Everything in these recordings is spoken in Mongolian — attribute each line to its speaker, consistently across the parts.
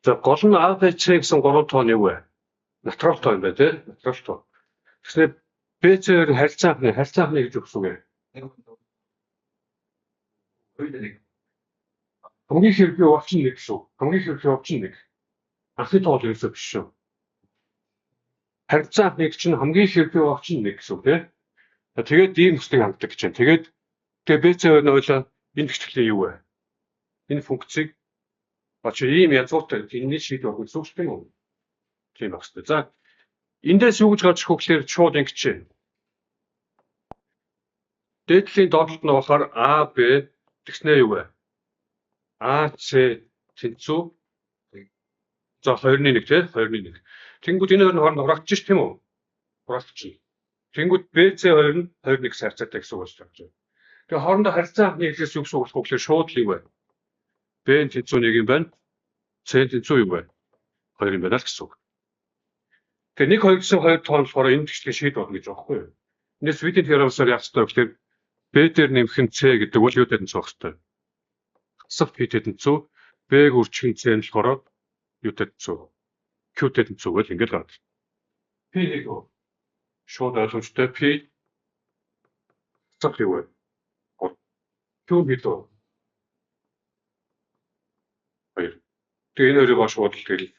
Speaker 1: За гол нь А, Б, С гэсэн гурван тоо нь юу вэ? Натурал тоо юм байна тий? Натурал тоо. Тэгснээр Б, С хоёр нь харилцаа анхны, харилцаа анхны гэж өгсөн үг.
Speaker 2: 2 1.
Speaker 1: Хамгийн хэрэг явууч нь нэг шүү. Хамгийн хэрэг явууч нь нэг. Анхны тоо бол ерөөсөө биш шүү. Харилцаа анхны чинь хамгийн хэрэг явууч нь нэг гэсэн үг тий? За тэгээд ийм төслийг хангдаг гэж байна. Тэгээд тэгээ Б, С хоёр нь ойлоо энэ тэгтгэлийн юу вэ? Энэ функцийг очи ийм язгууртай энэний шийдвэр өгөх гэсэн үг шүү дээ. Тийм байх хэрэгтэй. За эндээс юу гэж гарч ирэх вэ гэхээр шууд ингэж чинь. Дээд талын доод талд нь болохоор А, Б тэгснээ юу вэ? А, С тэнцүү. За 2-1 тий 2-1. Тэнгүүд энэ хоёр нь хооронд хураагдчих тийм үү? Хураагдчих. Тэнгүүд Б, С хоёр нь 2-1 гэсэн харьцаатай гэсэн үг болж байна. Тэгээ хоорондоо харьцаа анхны хэлээс юу гэсэн үг болох вэ гэхээр шууд л юу вэ? Б нь тэнцүү 1 юм байна. С нь тэнцүү юу вэ? 2 юм байна л гэсэн үг. Тэгээ 1 2 гэсэн хоёр тоон болохоор энэ тэгшлийг шийд болно гэж байгаа байхгүй юу? Эндээс видео теоремсоор яах ёстой вэ гэхээр Б дээр нэмэх нь С гэдэг бол юу тэнцүү байх ёстой? Хасах П тэнцүү Б-г үржих нь С нь болохоор юу тэнцүү? Q тэнцүү гэл ингээд гардаг. П нэг үү? Шууд ойлгомжтой П хасах юу вэ? Q хэд вэ? 2. Тэгээ энэ хоёрыг шууд л тэгэл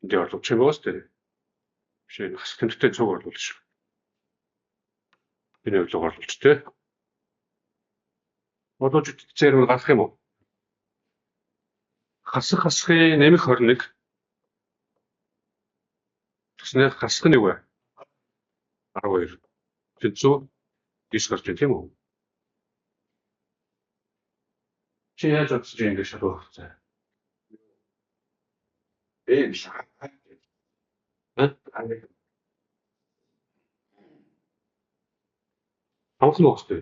Speaker 1: энд орлуулчих юм байна шүү дээ. Биш энэ хасах тэмдэгтэй цуг орлуулж шүү. Энэ хоёрыг орлуулж тээ. Одоо зэрэг гарах юм уу? Хасах хасахын нэмэх 21. Тэгснээр хасах нь юу вэ? 12. Тэнцүү 9 гарч байна тийм үү? Чи яаж бодож ингэж шалгах вэ?
Speaker 2: Б биш.
Speaker 1: А? Хамхан уу гэжтэй.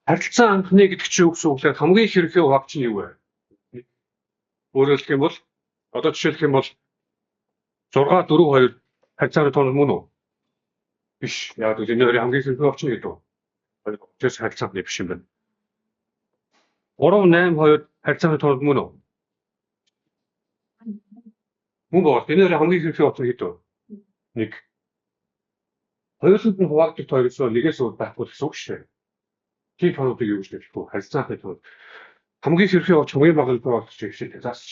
Speaker 1: Харилцаа анхны гэдэг чинь юу гэсэн үг вэ? Хамгийн хэрхээ хуваагч нь юу вэ? Өөрөөр хэлэх юм бол одоо жишээлх юм бол 6 4 2 харилцааны тоон мөн үү? Биш. Яг л энэ хоёрын хамгийн хэрхээ хуваагч нь гэдэг. Хоёр харилцааны биш юм байна. 3 8 2 харилцааны тоон мөн үү? Мөн боо. Энэ хоёрын хамгийн хэрхээ хуваагч нь гэдэг. 1. Хоёуланд нь хуваагдах тоо ерөөсөө нэгээс өөр байхгүй гэсэн үг шүү. Тийм тоонуудыг юу гэж нэрлэх вэ? Харилцааны тоон. Хамгийн хэрхээ явууч хамгийн бага хуваагч гэж хэлээ. Заасч.